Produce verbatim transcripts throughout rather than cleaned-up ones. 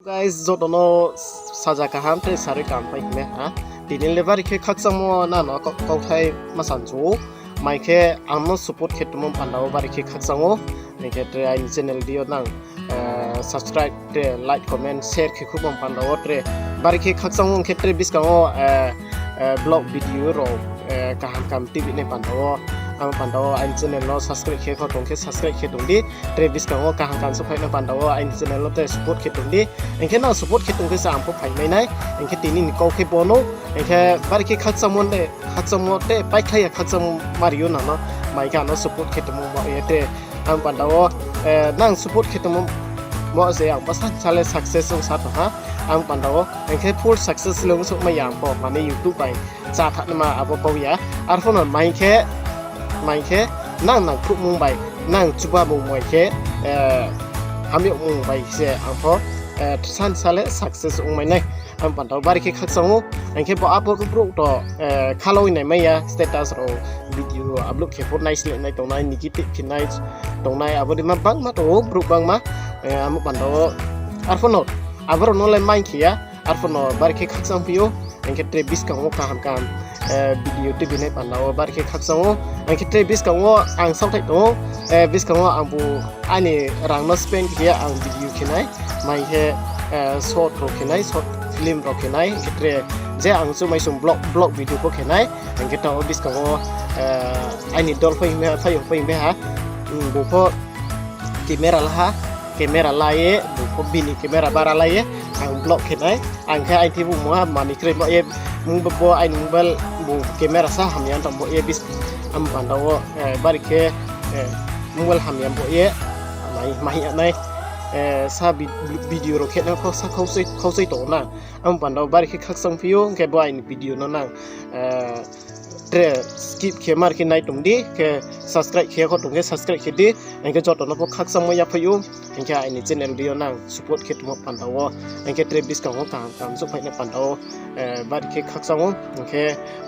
Guys, joto no saja kaham tei sarui kaham phai hing ha. Tini le bari khe khakchangmo nang no kau-, kauthai ma sanchu ou. Mai khe ang no support khe tongmo panda wo bari khe khakchang ou. Hing khe tre aini channel video nang, eh, subscribe, tre like, comment, share khe khruhmo panda wo tre bari khe khakchang ou, hing khe tre buskang wo, eh, eh, vlog video rao, eh, kaham kaham tuibi nai panda wo, ang panda wo aini channel no subscribe khe kho tong khe subscribe khe tong di. Tre buskang wo kaham kaham souhphai nai panda wo aini channel no tre support khe tong di. Hing khe nang support khe tong khe se ang pho phai mai nai. Hing khe tini ni kau khe bo no. Hing khe bari khe khakchangmo le, khakchangmo te paikhlai ya khakchangmo mari ou nang no. Mai khe ang no support khe tongmo mo ye tre. Ang panda wo, eh, nang support khe tongmo mo se ang bsa sa le success ong sa tong ha. Ang panda wo, hing khe full success le ong souh mai ya ang pho, mane YouTube bai chá thanngnaima abo kau ya. Arphuh no mai khe, mai khe nang nangkhruhmung bai, nang chubamung bai khe, eh, hamyagmung bai se ang pho, eh, san sa le success ong mai nai. Ang panda wo bari khe khakchang ou, hing khe bo abo brouh to, eh, khaloi nai mai ya, status rao video upload khe pho naisleh nai tongnai, negative khe nai tongnai, abo dei ma bangma tong ou, brouh bangma, eh, amo panda wo. Arphuh no, abo rao no le mai khe ya, arphuh no bari khe khakchang phi ou, hing khe tre buskang wo kaham kaham, eh, video tuibi nai panda wo bari khe khakchang ou, hing khe tre buskang wo ang saohthaih tong ou, eh, buskang wo ang bu aini rang no spend khe ye ang video khe nai, mai khe, eh, short rao khe nai, short film rao khe nai, hing khe tre je ang chumai sung vlog, vlog video pho khe nai, hing khe taoh buskang wo, eh, aini dol phai hing ha, phai hing phai hing ha, hmm, bung pho camera la ha, camera la ye, bung pho bini camera bara la ye, ang vlog khe nai, ang khe aini thing bu mungha mani kroi bo ye, mung bo, bo aini mobile bu camera sa hamya tong bo ye bis, ang panda wo, eh, bari khe, eh, mobile hamya bo ye, mai, mai ya nai, eh, sa vi-, video rao khe nang khausa khauchai, khauchai tong na. Ang panda wo bari khe khakchang phi ou, hing khe bo aini video no nang, eh, tre skip khe mar khe nai tong di, khe subscribe khe kho tong khe subscribe khe di, hing khe joto no pho khakchangmo yaphai ou, hing khe aini channel video nang support khe tongmo panda wo, hing khe tre buskang wo kaham kaham souhphai nai panda wo, eh, bari khe khakchang ou, hing khe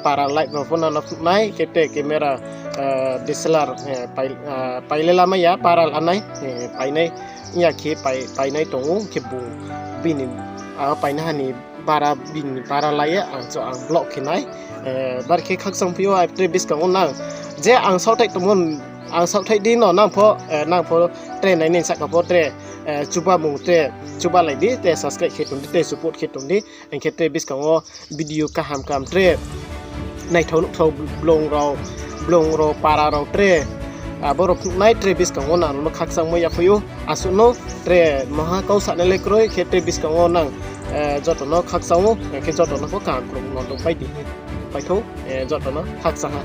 para light rao pho nang no phnuh nai, khe tre camera, eh, D S L R, eh, pai, eh, pai le lamai ya, para la nai, eh, pai nai, ya khe pai, pai nai tong ou, khe bung bini, ah, pai nai ha ni bara, bini bara la ye ang cho ang vlog khe nai, eh, bari khe khakchang phi ou, ai tre buskang wo nang, je ang saohthaih tongmo, ang saohthaih di no nang pho, eh, nang pho tre nai nai sahka pho tre, eh, chubamung tre, chubalai di, tre subscribe khe tong di, tre support khe tong di, hing khe tre buskang wo video kaham kaham tre naithao nuhthao blong rao, blong rao, para rao tre, abo rao phnuh nai tre buskang wo nang no khakchangmo yaphai ou. Asuh no tre mungha kau sanai le kroi khe tre buskang wo nang, eh, joto no khakchang ou, hing khe joto no pho kaham krung no tongpai di, pai thou, eh, joto no khakchang ha.